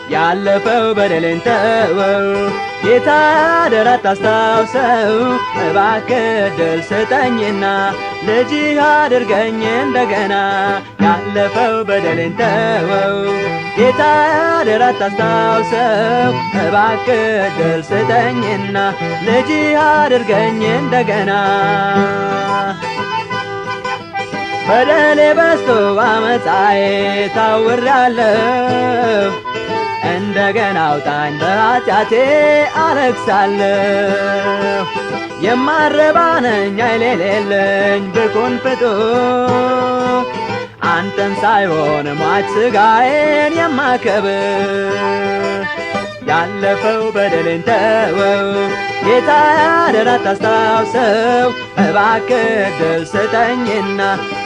ያለፈው በደሌን ተወው፣ ጌታ አደራ አታስታውሰው። እባክህ ዕድል ስጠኝና ልጅህ አድርገኝ እንደገና። ያለፈው በደሌን ተወው፣ ጌታ አደራ አታስታውሰው። እባክህ ዕድል ስጠኝና ልጅህ አድርገኝ እንደገና። በደሌ በዝቶ ባመፃዬ ታውሬአለሁ፣ እንደገና አውጣኝ በኃጢአቴ አለቅሳለሁ። የማረባ ነኝ ኃይል የሌለኝ ብኩን ፍጡር፣ አንተን ሳይሆን ሟች ሥጋዬን የማከብር። ያለፈው በደሌን ተወው፣ ጌታ አደራ አታስታውሰው። እባክህ ዕድል ስጠኝና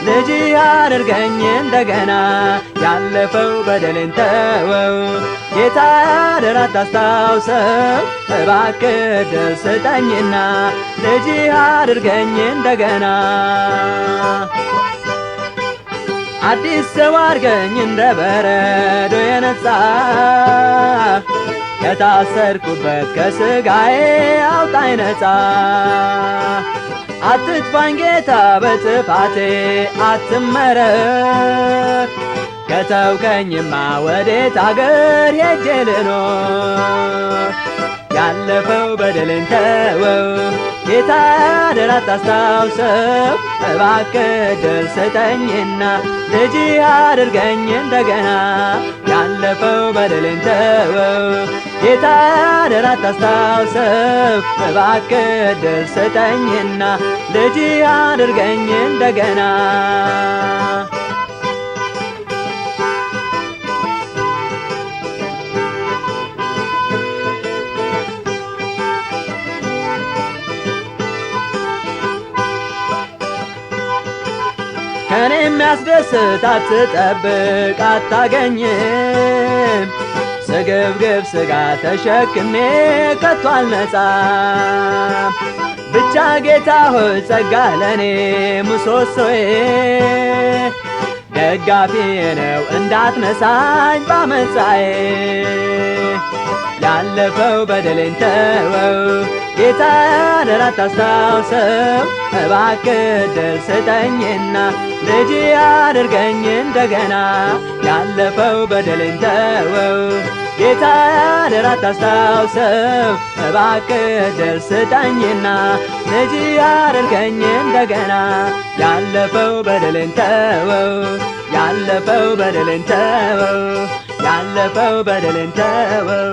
ልጅህ አድርገኝ እንደገና። ያለፈው በደሌን ተወው፣ ጌታ አደራ አታስታውሰው። እባክህ ዕድል ስጠኝና ልጅህ አድርገኝ እንደገና። አዲስ ሰው አድርገኝ እንደ በረዶ የነጻ፣ ከታሰርኩበት ከሥጋዬ አውጣኝ ነጻ። አትጥፋኝ ጌታ በጥፋቴ አትመረር፣ ከተውከኝማ ወዴት አገር ሄጄ ልኖር? ያለፈው በደሌን ተወው፣ ጌታ አደራ አታስታውሰው። እባክህ ዕድል ስጠኝና ልጅህ አድርገኝ እንደገና። ያለፈው በደሌን ተወው፣ ጌታ አደራ አታስታውሰው። እባክህ ዕድል ስጠኝና ልጅህ አድርገኝ እንደገና። ከኔ የሚያስደስት አትጠብቅ አታገኝም፣ ስግብግብ ሥጋ ተሸክሜ ከቶ አልነጻም። ብቻ ጌታ ሆይ ጸጋህ ለኔ ምሰሶዬ፣ ደጋፊ ነው እንዳትነሳኝ ባመፃዬ። ያለፈው በደሌን ተወው፣ ጌታ አደራ አታስታውሰው። እባክህ ዕድል ስጠኝና ልጅህ አድርገኝ እንደገና። ያለፈው በደሌን ተወው፣ ጌታ አደራ አታስታውሰው። እባክህ ዕድል ስጠኝና ልጅህ አድርገኝ እንደገና። ያለፈው በደሌን ተወው፣ ያለፈው በደሌን ተወው፣ ያለፈው በደሌን ተወው።